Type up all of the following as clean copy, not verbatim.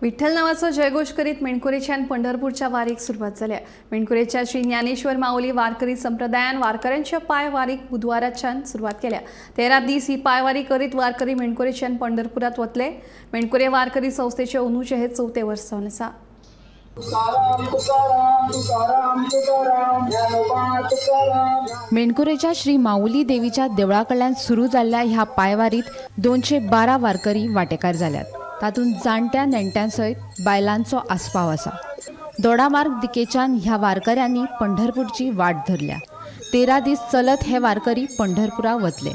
विठ्ठल नावाचो जयघोष करीत मेणकुरेच्यान पंढरपूरच्या वारीक सुरवात जाल्या। मेणकुरेच्या श्री ज्ञानेश्वर माऊली वारकरी संप्रदायान वारकऱ्यांच्या पायवारीक बुधवाराच्यान सुरवात केल्या। 13 दीस ही पायवारी करीत वारकरी मेणकुरेच्यान पंढरपुरात वतले। मेणकुरे वारकरी संस्थेचे अंदूचे हे चौथे वर्ष जावन आसा। मेणकुरेच्या श्री माऊली देवीच्या देवळा कडल्यान सुरू जाल्ल्या ह्या पायवारीत 212 वारकरी वांटेकार जाल्यात। तातूंत जाणट्या नेणट्यां सयत बायलांचो आस्पाव आसा। दोडामार्ग दिकेच्यान ह्या वारकऱ्यांनी पंढरपूरची वाट धरल्या। 13 दीस चलत हे वारकरी पंढरपुरा वतले।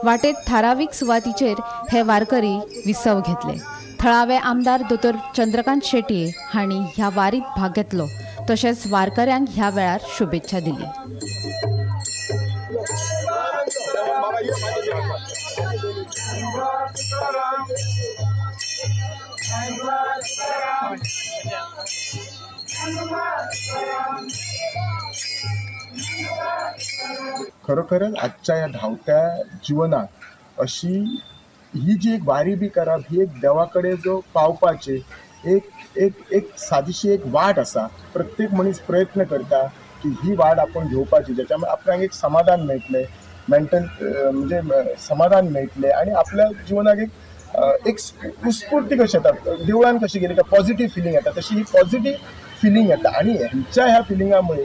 वाटेत थारावीक सुवातीचेर हे वारकरी विसव घेतले। थळावे आमदार दोतोर चंद्रकांत शेटये हांणी ह्या वारीत भाग घेतलो, तशेंच वारकऱ्यांक ह्या वेळार शुभेच्छा दिली। खरोखरच आजच्या ह्या धावत्या जीवनात अशी ही जी एक वारी बी करप ही एक देवा कडेन जो पावपाची एक एक एक सादीशी एक वाट आसा। प्रत्येक मनीस प्रयत्न करता की ही वाट आपण घेवपाची, ज्याच्यामुळे आपल्याक एक समाधान मेळटलें, मेंटल म्हणजे समाधान मेळटलें आनी आपल्या जिवनाक एक एक उत्स्फूर्ती कशी येता। देवळान कशी गेली काय पॉझिटिव्ह फिलिंग येता, तशी ही पॉझिटिव्ह फिलिंग येता आनी हेंच्या ह्या फिलिंगा मुळे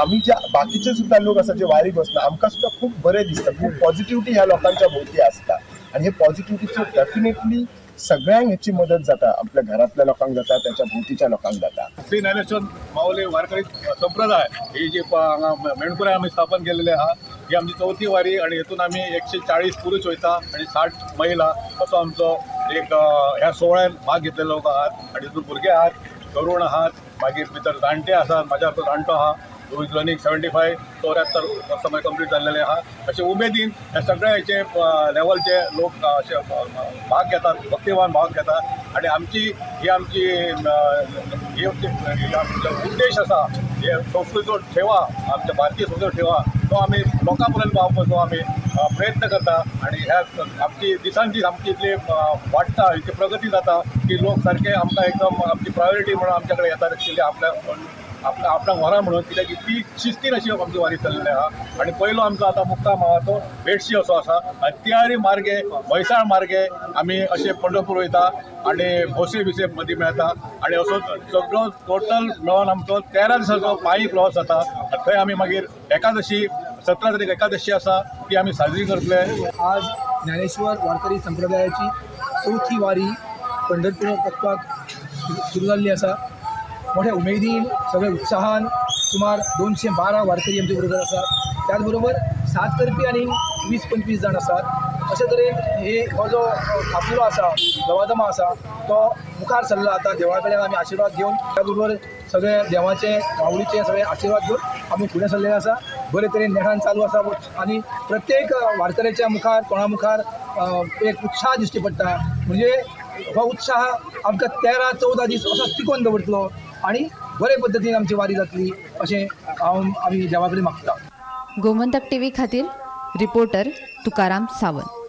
आमी जे बाकीचे सुद्दां लोक आसा जे वारीक वचना आमकां सुद्दां खूब बरें दिसता, खूब पॉझिटिव्हिटी ह्या लोकांच्या भोवती आसता आनी हे पॉझिटिव्हिटीचो डेफिनेटली सगळ्यांक हेची मदत जाता, आपल्या घरांतल्या लोकांक जाता, त्याच्या भोवतीच्या लोकांक जाता। श्री ज्ञानेश्वर माऊली वारकरी संप्रदाय ही जी हांगा मेणकुरे आमी स्थापन केलेली आहा, ही आमची चौथी वारी आनी हेतून आमी 140 पुरुष वयता आनी 60 महिला असो आमचो एक ह्या सुवाळ्यान भाग घेतलेले लोक आहात आनी हितून भुरगे आहात, तरुण आहात, मागीर भितर जाणटे आसात। म्हाज्या सारको जाणटो आहा who is running 75 74 वर्सां कंप्लीट जाल्लेले आहा। अशे उमेदीन ह्या सगळ्या हेचे लेवलचे लोक अशे भाग घेतात, भक्तिवान भाग घेतात आनी आमची ही आमची ही आमचो उद्देश आसा, हे संस्कृतीचो ठेवा, आमच्या भारतीय संस्कृतीचो ठेवा तो आमी लोकां पर्यंत पावोवपाचो आमी प्रयत्न करता आनी ह्या आमची दिसान दीस आमची इतली वाडटा, इतली प्रगती जाता की लोक सारके आमकां एकदम आमची प्रायोरिटी म्हणून आमच्या कडेन येतात एक्चुअली आपल्या आपल्या आपणाक व्हरा म्हणून, कित्याक ती शिस्तीन अशी आमची वारी चल्लेली आहा। आनी पयलो आमचो आतां मुक्काम आहा तो भेडशी असो आसा आनी तियारी मार्गे म्हैसाळ मार्गे आमी अशे पंढरपूर वयता आनी भोसरी बिसरे मदीं मेळटा आनी असो सगळो टोटल मेळोन आमचो 13 दिसाचो पायी प्रवास जाता। थंय आमी मागीर एकादशी 17 तारीख एकादशी आसा ती आमी साजरी करतले। आज ज्ञानेश्वर वारकरी संप्रदायाची चौथी वारी पंढरपुराक वचपाक सुरू जाल्ली आसा। मोठ्या उमेदीन सगळे उत्साहान सुमार 212 वारकरी आमचे बरोबर आसात, त्याच बरोबर साथ करपी आनी 20-25 जाण आसात। अशे तरेन हे हो जो काफिलो आसा, दवाजमा आसा तो मुखार सरला। आतां देवा कडल्यान आमी आशिर्वाद घेवन त्या बरोबर सगळे देवाचे माऊलीचे सगळे आशिर्वाद घेवन आमी फुडें सरलेले आसा। बरे तरेन नेटान चालू आसा आनी प्रत्येक वारकऱ्याच्या मुखार तोंडा मुखार एक उत्साह दिश्टी पडटा, म्हणजे हो उत्साह आमकां 13-14 दीस असो टिकोवन दवरतलो आनी बरे पद्दतीन आमची वारी जातली अशें हांव आमी देवा कडेन मागता। गोमंतक टीव्ही खातीर reporter Tukaram Sawant.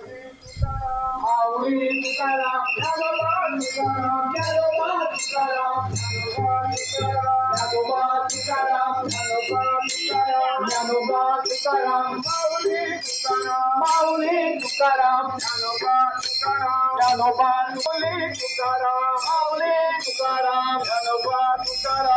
Mauly Tukaram, Mauly Tukaram,